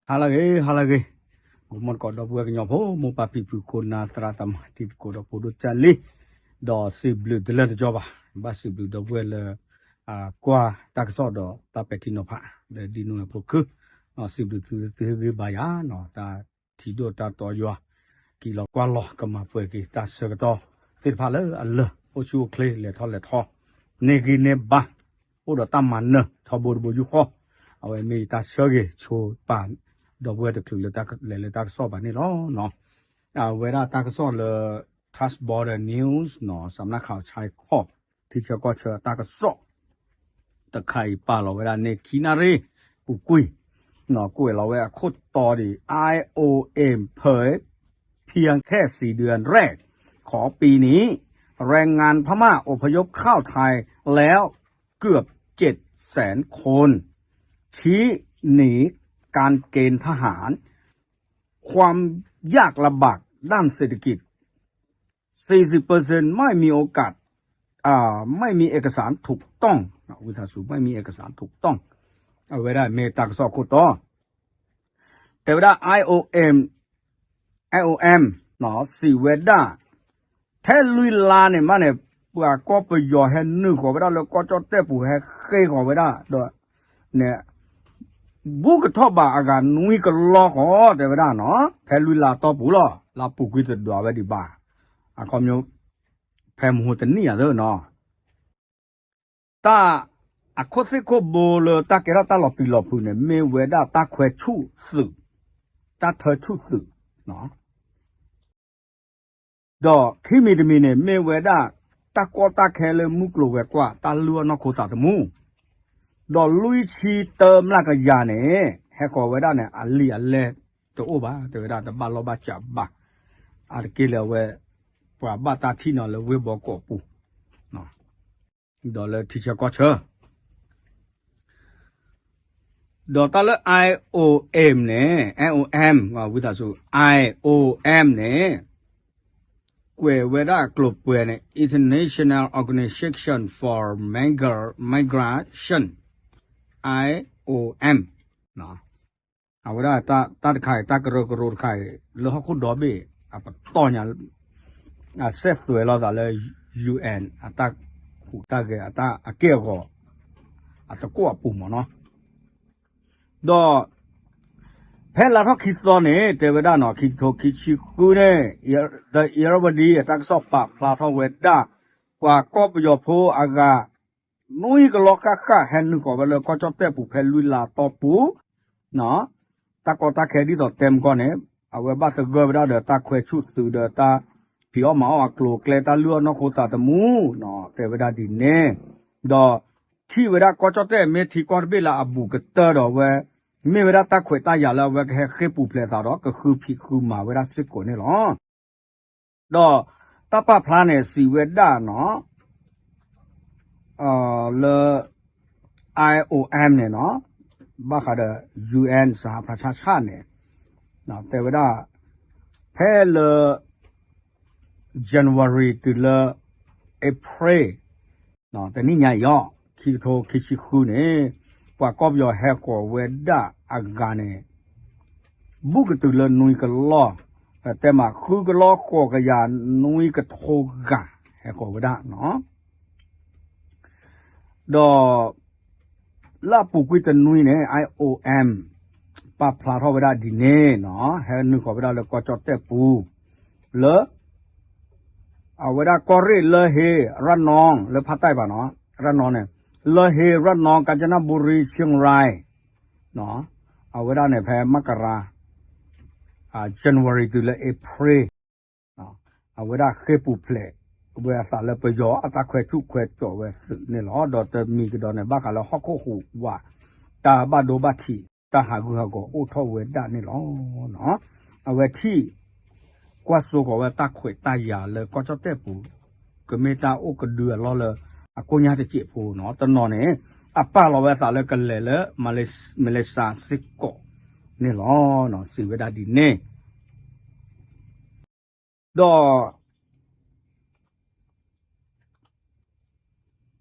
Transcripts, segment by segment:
ဟါလၢအဂ့ၤ ဟါလၢအဂ့ၤ, ဂီၤမီၢ်သကိး ဒီပုၢ်ဝဲၢ်ကညီဖိ မိၢ်ပၢ်ဖံဖု ခိၣ်နၢ်သရၣ်သမါ တံၤသကိးဒီးဖိဒိၣ်ကၢ်လံ, ဒီးစံးဘျုးတလၢတကီဘၣ်, ဘၣ်စံးဘျုးဒီပုၢ်ဝဲၢ်လၢ ကွၢ်တၢ်ကစီၣ်ဒီးတၢ်ပဲာ်ထံနီၤဖး လၢဒ်နုၤအဖိခု, စံးဘျုးသုသုဟ့ၣ်ဂံၢ်ဘါယၤ, တၢ်ထံၣ်ဒိၣ်တၢ်တီယွၤ က့ၤလီၤကွၢ်လီၤ ကမၤပှဲၤက့ၤတၢ်ဆၢကတီၢ်သ့ၣ်တဖၣ်လၢအလၢာ် အိၣ်ဆူၣ်အိၣ်ချ့ လဲၤထီၣ်လဲၤထီ န့ၢ်ဂံၢ်န့ၢ်ဘါ အိၣ်ဒီးတၢ်မၤနၢၤ ထီဘိတဘိယူၢ်ဃီ, အဝဲမ့ၢ်ယတၢ်ဆၢဂ့ၤဆိပာ် ဒီပုၢ်ဝဲၢ်တချုးလၢလဲၤလၢတၢ်ကစီၣ်ဘၣ်န့ၣ်လီၤ. အဝဲဒၣ်တၢ်ကစီၣ်လၢ Trans Border News နီၤ စးမနၣ်ခးအီၤဆါခီၣ် ထံဆၢကီၢ်ဆၢတၢ်ကစီၣ် တခါအံၤပာ်လီၤဝဲဒၣ်န့ၣ် ခံနၣ်ရံၣ်ပူၤကွံာ်, ကွဲးလီၤဝဲအခိၣ်တီဒံး ไอโอเอ็ม เผย เพียงแค่สี่เดือนแรกของปีนี้ แรงงานพม่าอพยพเข้าไทยแล้วเกือบเจ็ดแสนคน ชี้หนีการเกณฑ์ทหาร ความยากลำบากด้านเศรษฐกิจ สี่สิบเปอร์เซ็นต์ ไม่มีโอกาส อ่า ไม่มีเอกสารถูกต้อง ဝံသးစူၤ ไม่มีเอกสารถูกต้อง အဝဲဒၣ်မ့ၢ်တၢ်ကစီၣ်ခိၣ်တီ တဲဝဲဒၣ် ไอโอเอ็ม ไอโอเอ็ม စံးဝဲဒၣ် ထဲလွံၢ်လါန့ၣ်မးန့ၣ် ပှၤကီၢ်ပယီၤဟဲနုာ်ဃီၤဝဲဒၣ်လၢကီၢ်ကၠီၣ်တဲၣ်ပူၤ ဟဲဃ့ဃီၤဝဲဒၣ်ဒီး န့ၣ် ဘူးကထီၣ်ဘၣ်အဂၤနွံကလီဃီ တဲဝဲဒၣ်နီၤ ဖဲလွံၢ်လါတီၢ်ပူၤလီၤ လါပူၤကွံာ်တဒွးဝဲဒံးဘၣ် အခီပညီ ဖဲမဟိတနံၣ်အသၢနီၤ တၢ်အခိၣ်သ့ၣ်ခိၣ်ဘိလၢတၢ်ကဲထီၣ်တၢ်လီၤပျံၤလီၤဖုးန့ၣ် မ့ၢ်ဝဲဒၣ်တၢ်ခွဲးဆူၣ်သုး, တၢ်ထၢဆူၣ်သုး ဒီးခံမံၤတမံၤန့ၣ် မ့ၢ်ဝဲဒၣ်တၢ်ကီတၢ်ခဲလၢမုၢ်ကျိၤဝဲၤကွာ် တၢ်လုၢ်အီၣ်နီၢ်ခိသးသမူ, ဒီးလွံၢ်ဆံတၢမျးကယၤန့ၣ် ဟဲဃီၤဝဲဒၣ်န့ၣ် အလံာ်အလဲၢ်တအိၣ်ဘၣ် တဲဝဲဒၣ်တဘၣ်လီၢ်ဘၣ်စးဘၣ်, အါတက့ၢ်လၢအဝဲ ပှၤဘၣ်တၢ်ထံၣ်နီၤလၢဝ့ၢ်ဘီကီးပူၤ ဒီးလၢထံဆၢကီၢ်ဆၢ ဒီးတၢ်လၢ ไอโอเอ็ม န့ၣ် ไอโอเอ็ม ဝံသးစူၤ ไอโอเอ็ม န့ၣ် ကွဲးဝဲဒၣ်ကျိၤပှဲၤန့ၣ် International Organization for Migra- Migration, ไอโอเอ็ม အဝဲဒၣ်တၢ်တခါအံၤ တၢ်ကရၢကရိတခါအံၤ လၢဟီၣ်ခိၣ်ဒီဘ့ၣ် အပတီၢ်ညါ အစဲးသွဲးလိာ်သးလၢ ယူၣ်အဲၣ် အတၢ်ဟူးတၢ်ဂဲၤအတၢ်အက့ၢ်အဂီၤ အသကိးအပူၤမ့ၢ်နီၤ ဒီး ဖဲလါထီၣ်ခံသီန့ၣ် တဲဝဲဒၣ်နီၤ ခံကထိခံဆံဃုန့ၣ် The Irrawaddy အတၢ်ကစီၣ်ပာ်ဖျါထီၣ်ဝဲဒၣ် ပှၤကီၢ်ပယီၤဖိအဂၤ နွံကလီဃၣ်ဃၣ် ဟဲနုာ်ဃီၤဝဲလၢကီၢ်ကၠီၣ်တဲၣ်ပူၤဖဲလွံၢ်လါတီၢ်ပူၤ တၢ်ကီတၢ်ခဲဒ်သိးတဲမကီၢ်န့ၣ် အဝဲဘၣ်သဂၢၢ်ဝဲဒၣ်ဒီးတၢ်ခွဲးဆူၣ်သုးဒီးတၢ်ဖံးအီၣ်မၤအီၣ်အကျိၤအကျဲ တၢ်လုၢ်အီၣ်နီၢ်ခိသးသမူ တဲဝဲဒၣ်ဒ်န့ၣ် ဒီးထံၣ်ဝဲဒၣ်ကီၢ်ကၠီၣ်တဲၣ်မ့ၢ်ထံကီၢ်တဘ့ၣ်လၢအဘူးကတၢၢ်ဒီးဝဲ မ့ၢ်ဝဲဒၣ်တၢ်ခွဲးတၢ်ယာ်လၢအဝဲကဟဲဃ့ၢ်ပူၤဖျဲးအသးဒီး ကဃုဖံးဃုမၤဝဲဒၣ်စ့ၢ်ကီးန့ၣ်လီၤ. ဒီးတၢ်ပာ်ဖျါန့ၣ် စံးဝဲဒၣ်နီၤ လၢ ไอโอเอ็ม န့ၣ်နီၤ ဘၣ်ဃးဒီး ယူၣ်အဲၣ် สหประชาชาติ န့ၣ် တဲဝဲဒၣ် ဖဲလၢ January တုၤလၢ April တနံၣ်ညါအံၤအီၤ ခံကထိခံဆံဃုန့ၣ် ပှၤကီၢ်ပယီၤဟဲဃီၤဝဲဒၣ်အဂၤန့ၣ် ဘူးကတုၤလၢနွံကလီၢ်, တဲမး ဃုကလီၢ်ဃိးကယၤနွံကထိဂၤ ဟဲဃီၤဝဲဒၣ်နီၤ. ဒီး လၢအပူၤကွံာ်တနွံန့ၣ် ไอโอเอ็ม ပာ်ဖျါထီၣ်ဝဲဒၣ်ဒ်န့ၣ်နီၤ ဟဲနုာ်ဃီၤဝဲဒၣ်လၢကီၢ်ကၠီၣ်တဲၣ်ပူၤ လၢ အဝဲဒၣ်ကီၢ်ရ့ၣ်လၢဟ့ ระนอง လၢဖးတၢ်ဘၣ်နီၤ ระนอง န့ၣ် လၢဟ့ ระนอง กาญจนบุรี เชียงราย အဝဲဒၣ်န့ၣ် ဖဲ มกรา January တုၤလၢ April အဝဲဒၣ်ဃ့ၢ်ပူၤဖျဲးဝဲအသးလၢပယီၤအတၢ်ခွဲးဆူၣ်ခွဲးစိာ်ဝဲသုးန့ၣ်လီၤ. ဒီးတမံၤကဒီးန့ၣ် ဘၣ်ဃးလၢဟီၣ်ခိၣ်ဟူးဝး တၢ်ဘၣ်ဒိဘၣ်ထံး တၢ်ဟးဂူာ်ဟးဂီၤအိၣ်ထီၣ်ဝဲဒၣ်န့ၣ်လီၤ. အဝဲထံၣ် ကွၢ်စိဃီၤဝဲတၢ်ခွဲးတၢ်ယာ်လၢကီၢ်ကၠီၣ်တဲၣ်ပူၤ ကမ့ၢ်တၢ်အိၣ်ကဒုအလီၢ်လၢအကိညါတစဲးဖိနီၤ. တနီၤန့ၣ် အပာ်လီၤဝဲအသးလၢကလဲၤလၢ Malaysia စ့ၢ်ကီးန့ၣ်လီၤ. စံးဝဲဒၣ်ဒ်န့ၣ် ဒီး ဘၣ်ဃး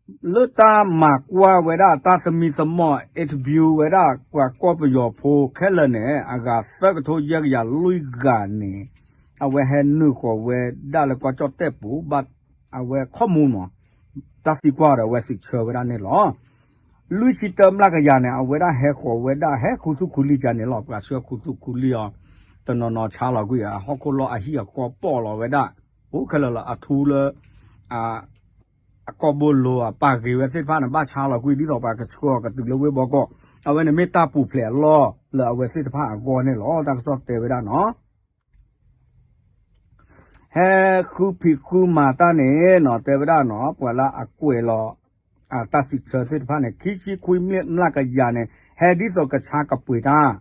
ဒီး လၢတၢ်မၤကွၢ်ဝဲဒၣ်တၢ်သမံသမိး interview ဝဲဒၣ်ပှၤကီၢ်ပယီၤဖိခဲလၢာ်န့ၣ် အဂၤသၢကထိယဲၢ်ကယၤလွံၢ်ဂၤန့ၣ် အဝဲဟဲနုာ်ဃီၤဝဲဒၣ်လၢကီၢ်ကၠီၣ်တဲၣ်ပူၤ ဘၣ်အဝဲ ข้อมูล မး တၢ်သံကွၢ်ဒီးအဝဲစံးဆၢဝဲဒၣ်န့ၣ်လီၤ. လွံၢ်ဆံတၢမျးကယၤန့ၣ် အဝဲဒၣ်ဟဲဃီၤဝဲဒၣ် ဟဲခူသူၣ်ခူလံာ်ကန့ၣ်လီၤ. ပှၤဆှၢခူသူၣ်ခူလံာ်အီၤ တနီၤနီၤဆါလီၤကွံာ် အဟီၣ်ခိၣ်လီၢ်အဟံၣ်အဃီပီၣ်လီၤဝဲဒၣ် အိၣ်ခဲလၢာ်လီၤ အထူလၢ အကီၢ်ဘိလိၤအပာ်ဂ့ၤဝဲသ့ၣ်တဖၣ်န့ၣ် ဘၣ်ဆါလီၤကွံာ် ဒ်သိးပှၤကဆှၢအီၤကတုၤလၢဝ့ၢ်ဘီကီး အဝဲန့ၣ်မ့ၢ်တၢ်ပူၤဖျဲးအလီၢ်လၢအဝဲသ့ၣ်တဖၣ်အဂီၢ်န့ၣ်လီၤ. တၢ်ကစီၣ်တဲဝဲဒၣ်နီၤ ဟဲဃုဖံးဃုမၤတၢ်န့ၣ်နီၤ တဲဝဲဒၣ်နီၤ ပှၤလၢအကွဲးလီၤ တၢ်စံးဆၢသ့ၣ်တဖၣ်န့ၣ် ခံဆံခွံမျးကယၤန့ၣ် ဟဲဒ်သိးကဆါကပှ့ၤတၢ်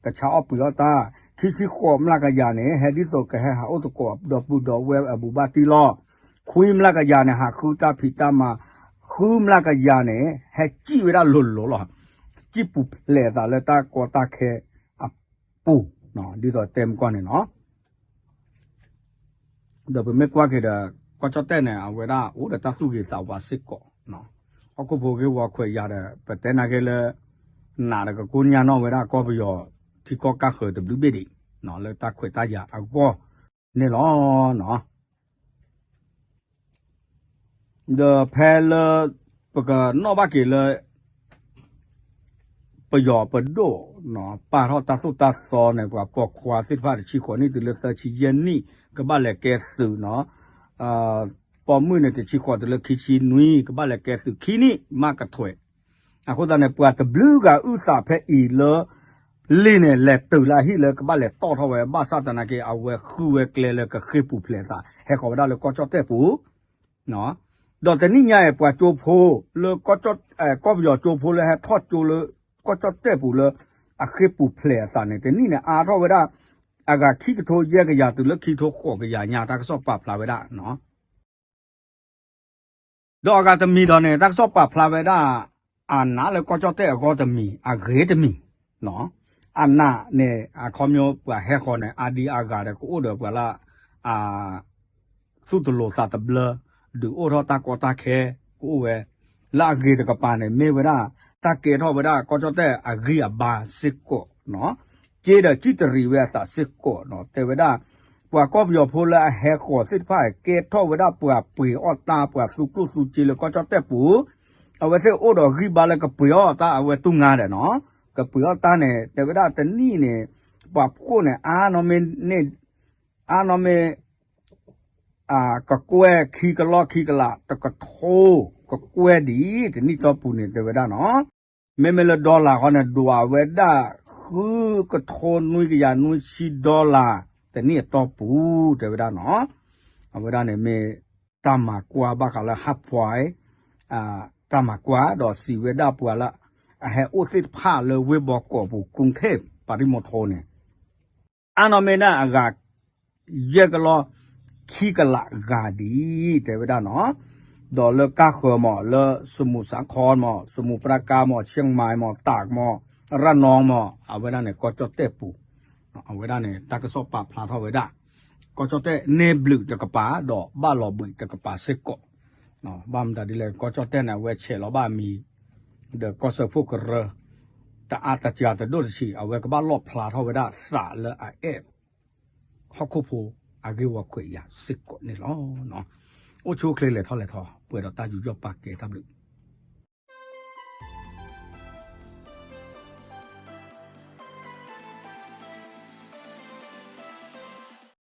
ကဆါအီၣ်ပှ့ၤအီၣ်တၢ်, ခံဆံဃိးမျးကယၤန့ၣ် ဟဲဒ်သိးကဟဲဟးအိၣ်သကိးဒီပုၢ်ဒီဝဲၢ်အဘူးဘၣ်တံၢ်လီၤ. ခွံမျးကယၤန့ၣ် ဟးဃုတၢ်ဖံးတၢ်မၤ, ဃုမျးကယၤန့ၣ် ဟဲစံၣ်ဝဲဒၣ်လိၤလိၤလီၤ. စံၣ်ပူၤဖျဲးအသးလၢတၢ်ကီတၢ်ခဲအပူၤ, ဒ်သိးတဲမကီၢ်န့ၣ်နီၤ. ဒီးပမ့ၢ်ကွၢ်က့ၤဒီး ကီၢ်ကၠီၣ်တဲၣ်န့ၣ် အဝဲဒၣ်အိၣ်ဒီးတၢ်သူၣ်ဂ့ၤသးဝါစ့ၢ်ကီး, ဟီၣ်ခိၣ်ဖိဂ့ၢ်ဝီခွဲးယာ်ဒီး ပတဲနာ်က့လၢ နးဒီးကကိညါနီၣ်ဝဲဒၣ်ကီၢ်ပယီၤထံကီၢ်ကၢ်ဃၢၤတဘျုးဘ့ၣ်ဒံး လၢတၢ်ခွဲးတၢ်ယာ်အဂီၢ်န့ၣ်လီၤ. ဒီးဖဲလၢ ပကနီၣ်ဘၣ်က့ၤလၢ ပယီၤပဒိၣ် ပာ်ထီၣ်တၢ်သိၣ်တၢ်သီန့ၣ် ပှၤပိာ်ခွါသ့ၣ်တဖၣ်တဆံဃိးနံၣ်တုၤလၢသၢဆံယဲၢ်နံၣ် ကဘၣ်လဲၤကဲသုးနီၤ, ပိာ်မုၣ်န့ၣ် တဆံဃိးတုၤလၢခံဆံနွံ ကဘၣ်လဲၤကဲသုးခံနံၣ်မးကထွဲး. အဃိသတးန့ၣ် ပှၤတဘျုးဂၤအုၣ်သးဖဲအံၤလၢ လံာ်န့ၣ် လဲၤတုၤလၢအဟံၣ်လၢကဘၣ်လဲၤတီၣ်ထီၣ်ဝဲ ဘၣ်ဆၣ်သနာ်က့ အဝဲဃုဝဲကျဲလၢကဃ့ၢ်ပူၤဖျဲးအသး ဟဲဃီၤဝဲဒၣ်လၢကီၢ်ကၠီၣ်တဲၣ်ပူၤ ဒီးတနံၣ်ညါအံၤ ပှၤကၠိဖိလၢ ကီၢ်ပယီၤကၠိဖိလၢဟဲထီၣ်ကၠိလၢ ကီၢ်ကၠီၣ်တဲၣ်ပူၤလၢ အဃ့ၢ်ပူၤဖျဲးအသးန့ၣ် တနံၣ်န့ၣ် အါထီၣ်ဝဲဒၣ် အဂၤခံကထိယဲၢ်ကယၤတုၤလၢခံကထိဃိးကယၤညါ တၢ်ကစီၣ်ပာ်ဖျါဝဲဒၣ် ဒီးအဂၤတမံၤဒီးန့ၣ် တၢ်ကစီၣ်ပာ်ဖျါဝဲဒၣ် အနးလၢကီၢ်ကၠီၣ်တဲၣ်အဂီၢ်တမံၤ အဂ့ၤတမံၤ, အနးန့ၣ် အခီပညီပှၤဟဲဃီၤန့ၣ် အါဒံအါဂၤဒီး ကအိၣ်ဒီးပှၤလၢ သူၣ်တလိၤသးတဘျၢ ဒုးအိၣ်ထီၣ်တၢ်ကီတၢ်ခဲ ကအိၣ်ဝဲ, လၢအဂ့ၤတကပၤန့ၣ် မ့ၢ်ဝဲဒၣ် တၢ်ကဲထီၣ်ဝဲဒၣ်ကီၢ်ကၠီၣ်တဲၣ်အဂံၢ်အဘါစ့ၢ်ကီး, က့ဒီးစံၣ်တရံးဝဲအသးစ့ၢ်ကီးနီၤ တဲဝဲဒၣ် ပှၤကီၢ်ပယီၤဖိလၢအဟဲဃီၤသ့ၣ်တဖၣ် ကဲထီၣ်ဝဲဒၣ်ပှၤပှ့ၤအီၣ်တၢ် ပှၤသူကျိၣ်သူစ့လၢကီၢ်ကၠီၣ်တဲၣ်ပူၤ, အဝဲသ့ၣ်အိၣ်ဒီးဂံၢ်ဘါလၢကပှ့ၤအီၣ်တၢ် အဝဲတူၢ်ငါဒီးနီၤ, ကပှ့ၤအီၣ်တၢ်န့ၣ် တဲဝဲဒၣ်တနံၣ်န့ၣ် ပှၤဖှိၣ်န့ၣ် အါနီၢ်မ့ၢ်န့ၣ် အါနီၢ်မ့ၢ် ကကွဲၢ်ခံကလီၢ်ခံကလး တကထိ ကကွဲၢ်ဒံး တနံၣ်တီၢ်ပူၤန့ၣ် တဲဝဲဒၣ်နီၤ, မ့မ့ၢ်လၢ dollar ဃီန့ၣ် ဒွးဝဲဒၣ် ဃုကထိနွံကယၤနွံဆံ dollar တနံၣ်အတီၢ်ပူၤ တဲဝဲဒၣ်နီၤ, အဝဲဒၣ်န့ၣ်မ့ၢ် တၢ်မၤကွၢ်ဘၣ်ဃးလၢ ဟးဖှဲး တၢ်မၤကွၢ် ဒီးစံးဝဲဒၣ်ပှၤလၢ အဟဲအိၣ်သ့ၣ်တဖၣ်လၢဝ့ၢ်ဘီကီးပူၤ ကရုၢ်ထ့ၣ် ပၤရံၣ်မိထိန့ၣ် အါနီၢ်မ့ၢ်န့ၣ်အဂၤ ယဲၢ်ကလီၢ် ခံကလးဂၤဒံး တဲဝဲဒၣ်နီၤ, ဒီးလၢကါဃၢၤမး လၢစမူးစးခီမး စမူးပြၣ်ကါမး ဆ့ၣ်မါမး တၢ်ကမး ရၣ်နီမး အဝဲဒၣ်န့ၣ် ကီၢ်ကၠီၣ်တဲၣ်ပူၤ အဝဲဒၣ်န့ၣ် တၢ်ကစီၣ်ပာ်ဖျါထီၣ်ဝဲဒၣ် ကီၢ်ကၠီၣ်တဲၣ်န့ၢ်ဘျုးတကပၤ ဒီးဘၣ်လီၤဘှံးတကပၤစ့ၢ်ကီး, ဘၣ်မတၤဒ်လဲၣ် ကီၢ်ကၠီၣ်တဲၣ်န့ၣ် အဝဲဆဲးလီၤဘၣ်အမံၤ ဒီးကီၢ်စၢဖှိၣ်ကရၢ တအါတစှၤတဒိၣ်တဆံး အဝဲကဘၣ်လီၣ်ဖျါထီၣ်ဝဲဒၣ်သးလၢအအဲၣ် ဟီၣ်ခိၣ်ဖိအဂ့ၢ်ဝီခွဲးယာ်စ့ၢ်ကီးန့ၣ်လီၤ. အိၣ်ဆူၣ်အိၣ်ချ့လဲၤထီၣ်လဲၤထီ ပှဲၤဒီးတၢ်ယူးယီၣ်ပာ်ကဲတၢ်ဘျုး